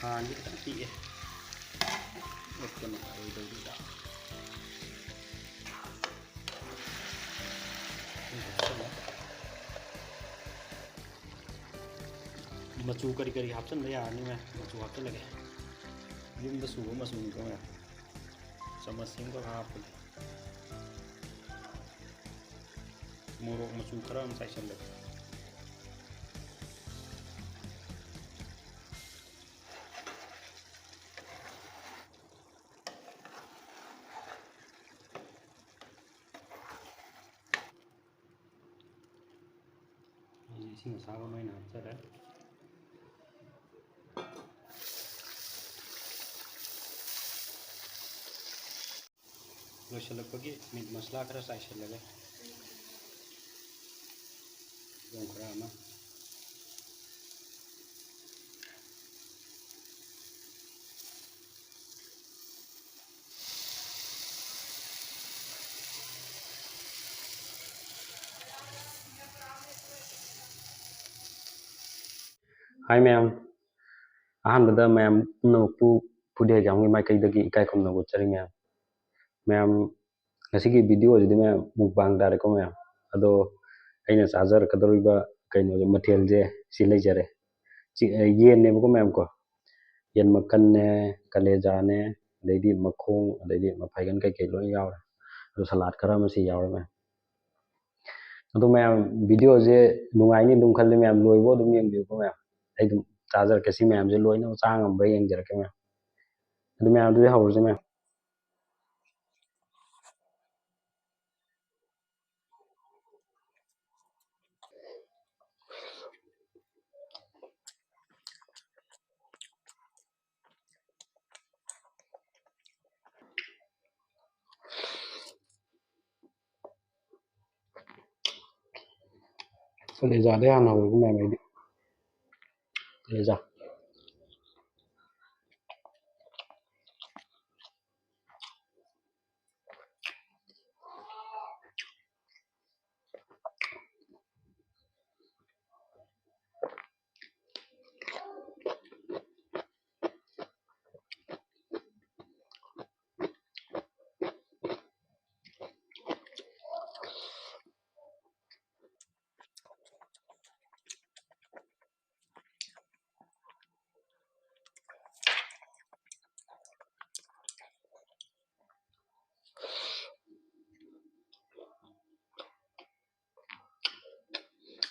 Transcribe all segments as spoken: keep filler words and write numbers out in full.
ꯃꯉꯥꯜꯗꯤ ꯈꯤꯇꯪ ꯄꯤꯛꯑꯦ꯫ ꯑꯣꯠꯄ ꯅꯨꯡꯉꯥꯏꯔꯣꯏꯗꯧꯔꯤꯗ꯫ ꯃꯆꯨ ꯀꯔꯤ ꯀꯔꯤ ꯍꯥꯞꯆꯤꯟꯕ ꯌꯥꯔꯅꯤ ꯃꯌꯥꯝ꯫ ꯃꯆꯨ ꯍꯥꯞꯆꯤꯜꯂꯒꯦ꯫ ꯌꯨꯝꯗ ꯁꯨꯕ ꯃꯆꯨꯅꯤꯀꯣ ꯃꯌꯥꯝ꯫ ꯆꯥꯃꯁ ꯑꯃꯈꯛ ꯍꯥꯞꯄꯒꯦ꯫ ꯃꯣꯔꯣꯛ ꯃꯆꯨ ꯈꯔ ꯑꯃ ꯆꯥꯏꯁꯤꯜꯂꯒꯦ꯫ ꯑꯩꯁꯦ ꯏꯁꯤꯡ ꯑꯁꯥꯕ ꯑꯃ ꯑꯩꯅ ꯍꯥꯞꯆꯔꯦ꯫ ꯂꯣꯏꯁꯤꯜꯂꯛꯄꯒꯤ ꯃꯤꯠ ꯃꯁꯂꯥ ꯈꯔ ꯆꯥꯏꯁꯤꯜꯂꯒꯦ꯫ ꯌꯣꯡ ꯈꯔ ꯑꯃ꯫ ꯍꯥꯏ ꯃꯌꯥꯝ, ꯑꯍꯥꯟꯕꯗ ꯃꯌꯥꯝ ꯄꯨꯝꯅꯃꯛꯄꯨ ꯐꯨꯗꯤ ꯍꯩꯖꯥꯝꯒꯤ ꯃꯥꯏꯀꯩꯗꯒꯤ ꯏꯀꯥꯏ ꯈꯨꯝꯅꯕ ꯎꯠꯆꯔꯤ ꯃꯌꯥꯝ꯫ ꯃꯌꯥꯝ, ꯉꯁꯤꯒꯤ video ꯑꯁꯤꯗꯤ ꯃꯌꯥꯝ mukbang ꯇꯥꯔꯦꯀꯣ ꯃꯌꯥꯝ꯫ ꯑꯗꯣ ꯑꯩꯅ ꯆꯥꯖꯔꯛꯀꯗꯧꯔꯤꯕ ꯀꯩꯅꯣꯁꯦ, ꯃꯊꯦꯜꯁꯦ ꯁꯤ ꯂꯩꯖꯔꯦ꯫ ꯆꯤ-, ꯑ, ꯌꯦꯟꯅꯦꯕꯀꯣ ꯃꯌꯥꯝ ꯀꯣ꯫ ꯌꯦꯟ ꯃꯀꯟꯅꯦ, ꯀꯂꯦꯖꯥꯅꯦ, ꯑꯗꯩꯗꯤ ꯃꯈꯣꯡ, ꯑꯗꯩꯗꯤ ꯃꯐꯩꯒꯟ ꯀꯩꯀꯩ ꯂꯣꯏ ꯌꯥꯎꯔꯦ꯫ ꯑꯗꯣ salad ꯈꯔ ꯑꯃꯁꯨ ꯌꯥꯎꯔꯦ ꯃꯌꯥꯝ꯫ ꯑꯗꯣ ꯃꯌꯥꯝ, video ꯁꯦ ꯅꯨꯡꯉꯥꯏꯅꯤ ꯑꯗꯨꯝ ꯈꯜꯂꯤ ꯃꯌꯥꯝ, ꯂꯣꯏꯕꯧ ꯑꯗꯨꯝ ꯌꯦꯡꯕꯤꯌꯨꯀꯣ ꯃꯌꯥꯝ꯫ ꯑꯩ ꯑꯗꯨꯝ ꯆꯥꯖꯔꯛꯀꯦ, ꯁꯤ ꯃꯌꯥꯝꯁꯦ ꯂꯣꯏꯅꯃꯛ ꯆꯥ ꯉꯝꯕ꯭ꯔꯥ ꯌꯦꯡꯖꯔꯛꯀꯦ ꯃꯌꯥꯝ꯫ ꯑꯗꯨ ꯃꯌꯥꯝ, ꯑꯗꯨꯗꯤ ꯍꯧꯔꯁꯦ ꯃꯌꯥꯝ꯫ ꯀꯂꯦꯖꯥꯗꯩ ꯍꯥꯟꯅ ꯍꯧꯔꯒꯦ ꯃꯌꯥꯝ ꯑꯩꯗꯤ꯫ ꯀꯂꯦꯖꯥ꯫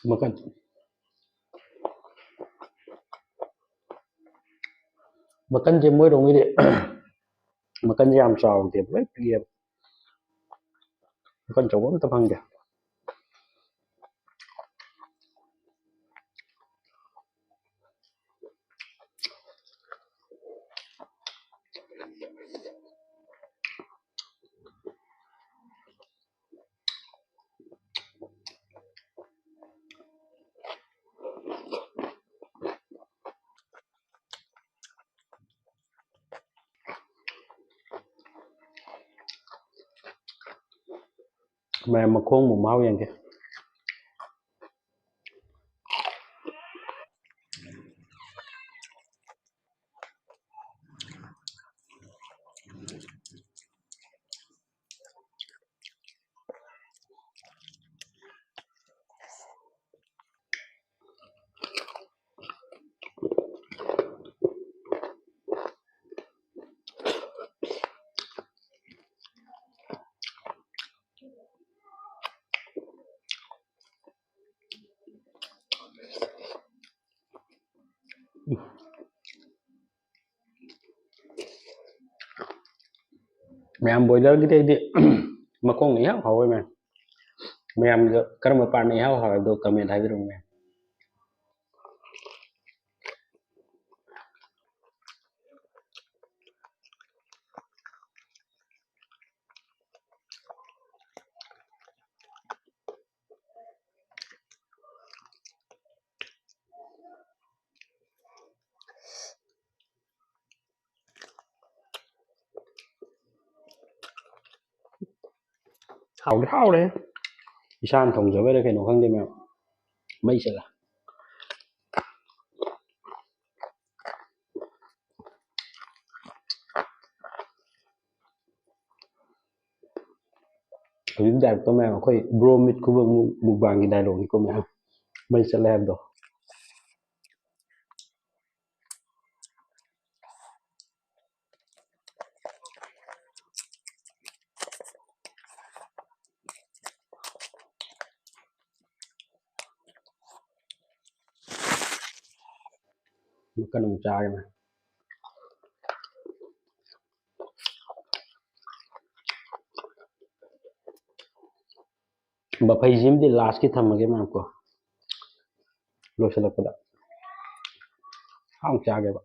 ꯃꯀꯟ, ꯃꯀꯟꯁꯦ ꯃꯣꯏꯔꯣꯝꯒꯤꯗꯤ ꯃꯀꯟꯁꯦ ꯌꯥꯝ ꯆꯥꯎꯗꯦꯕ, ꯂꯣꯏ ꯄꯤꯛꯑꯦꯕ꯫ ꯃꯀꯟ ꯑꯆꯧꯕ ꯑꯝꯇ ꯐꯪꯗꯦ꯫ ꯃꯌꯥꯝ, ꯃꯈꯣꯡꯕꯨ ꯃꯍꯥꯎ ꯌꯦꯡꯒꯦ꯫ ꯃꯌꯥꯝ, ꯕꯣꯏꯂꯔꯒꯤꯗꯤ ꯑꯩꯗꯤ ꯃꯈꯣꯡꯅ ꯏꯍꯥꯎ ꯍꯥꯎꯋꯦ ꯃꯌꯥꯝ꯫ ꯃꯌꯥꯝꯒꯤꯗ ꯀꯔꯝꯕ ꯄꯥꯔꯠꯅ ꯏꯍꯥꯎ ꯍꯥꯎꯋꯦ ꯍꯥꯏꯕꯗꯣ ꯀꯃꯦꯟ ꯍꯥꯏꯕꯤꯔꯛꯎ ꯃꯌꯥꯝ꯫ ꯍꯥꯎꯗꯤ ꯍꯥꯎꯔꯦ꯫ ꯏꯁꯥꯅ ꯊꯣꯡꯖꯕꯩꯔꯥ ꯀꯩꯅꯣ ꯈꯪꯗꯦ ꯃꯌꯥꯝ꯫ ꯃꯩ ꯆꯠꯂꯦ꯫ ꯍꯧꯖꯤꯛ ꯗꯥꯏꯔꯦꯛꯇꯣ ꯃꯌꯥꯝ ꯑꯩꯈꯣꯏ ꯕ꯭ꯔꯣ ꯃꯤꯠ ꯈꯨꯕ ꯃꯨꯛꯕꯥꯡꯒꯤ ꯗꯥꯏꯂꯣꯛꯅꯤꯀꯣ ꯃꯌꯥꯝ꯫ ꯃꯩ ꯆꯠꯂꯦ ꯍꯥꯏꯕꯗꯣ꯫ ꯃꯀꯟ ꯑꯃꯨꯛ ꯆꯥꯒꯦꯅꯦ꯫ ꯃꯐꯩꯁꯤꯃꯗꯤ ꯂꯥꯁꯀꯤ ꯊꯝꯃꯒꯦ ꯃꯌꯥꯝ ꯀꯣ, ꯂꯣꯏꯁꯤꯜꯂꯛꯄꯗ ꯍꯥꯎ ꯆꯥꯒꯦꯕ꯫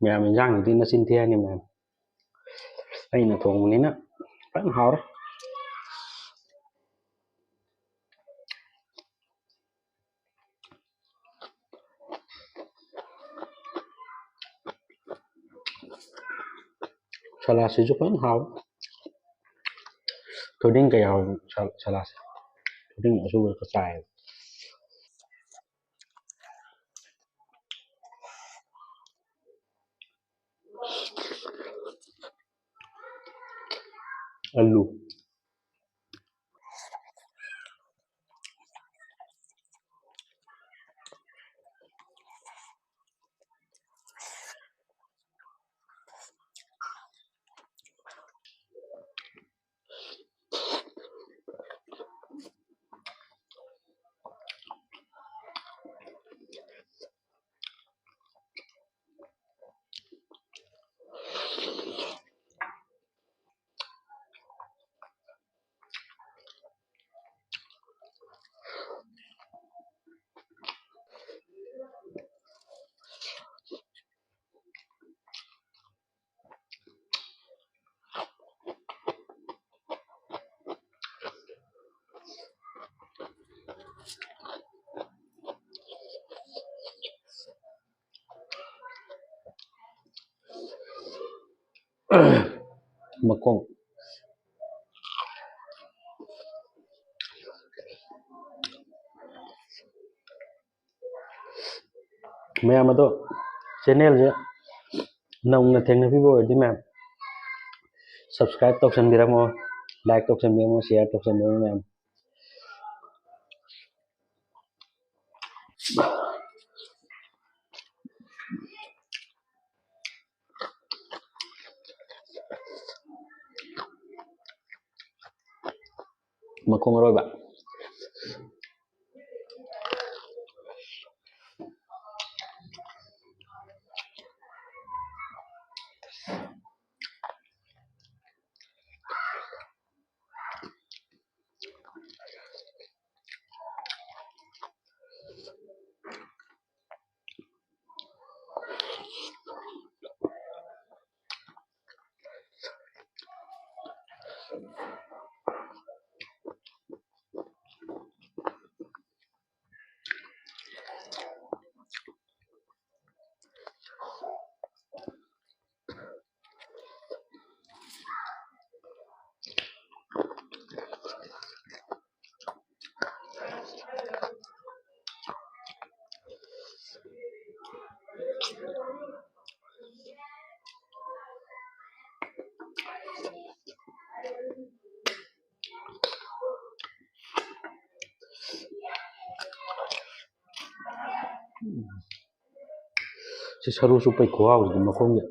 ꯃꯌꯥꯝ, ꯏꯟꯖꯥꯡꯁꯤꯗꯤ ꯅꯆꯤꯟ ꯊꯤ ꯍꯥꯏꯅꯤ ꯃꯌꯥꯝ꯫ ꯑꯩꯅ ꯊꯣꯡꯕꯅꯤꯅ ꯐꯖꯅ ꯍꯥꯎꯔꯦ꯫ ꯁꯂꯥꯠꯁꯤꯁꯨ ꯐꯖꯅ ꯍꯥꯎꯋꯤ꯫ ꯊꯣꯏꯗꯤꯡ ꯀꯌꯥ ꯍꯥꯎꯋꯤ ꯁꯂꯥꯠꯁꯦ꯫ ꯊꯣꯏꯗꯤꯡ ꯑꯁꯨꯕ ꯈꯔ ꯆꯥꯏꯌꯦꯕ꯫ ꯑꯂꯨ꯫ ꯃꯈꯣꯡ꯫ ꯃꯌꯥꯝ ꯑꯗꯣ, channelꯁꯦ ꯅꯧꯅ ꯊꯦꯡꯅꯕꯤꯕ ꯑꯣꯏꯔꯗꯤ ꯃꯌꯥꯝ subscribe ꯇꯧꯁꯟꯕꯤꯔꯝꯃꯣ, like ꯇꯧꯁꯟꯕꯤꯔꯝꯃꯣ, share ꯇꯧꯁꯟꯕꯤꯔꯝꯃꯣ ꯃꯌꯥꯝ꯫ ꯃꯈꯣꯡ ꯑꯔꯣꯏꯕ꯫ ꯁꯤ ꯁꯔꯨ ꯆꯨꯞꯄꯩ ꯈꯨꯍꯥꯎꯁꯤꯗꯤ ꯃꯈꯣꯡꯁꯦ꯫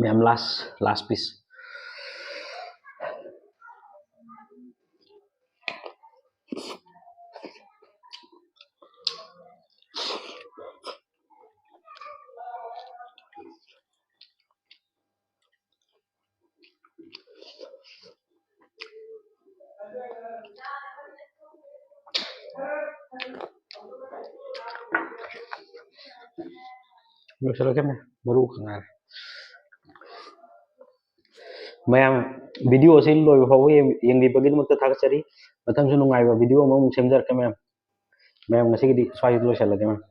ꯃꯌꯥꯝ, last, last piece. ꯂꯣꯏꯁꯤꯜꯂꯒꯦ, ꯃꯔꯨ ꯈꯛ ꯉꯥꯏꯔꯦ꯫ ꯃꯌꯥꯝ, video ꯑꯁꯤ ꯂꯣꯏꯕ ꯐꯥꯎꯕ ꯌꯦꯡ-, ꯌꯦꯡꯕꯤꯕꯒꯤꯗꯃꯛꯇ ꯊꯥꯒꯠꯆꯔꯤ꯫ ꯃꯊꯪꯁꯨ ꯅꯨꯡꯉꯥꯏꯕ video ꯑꯃꯃꯨꯛ ꯁꯦꯝꯖꯔꯛꯀꯦ ꯃꯌꯥꯝ꯫ ꯃꯌꯥꯝ, ꯉꯁꯤꯒꯤꯗꯤ ꯁ꯭ꯋꯥꯏꯗ ꯂꯣꯏꯁꯤꯜꯂꯒꯦ ꯃꯌꯥꯝ꯫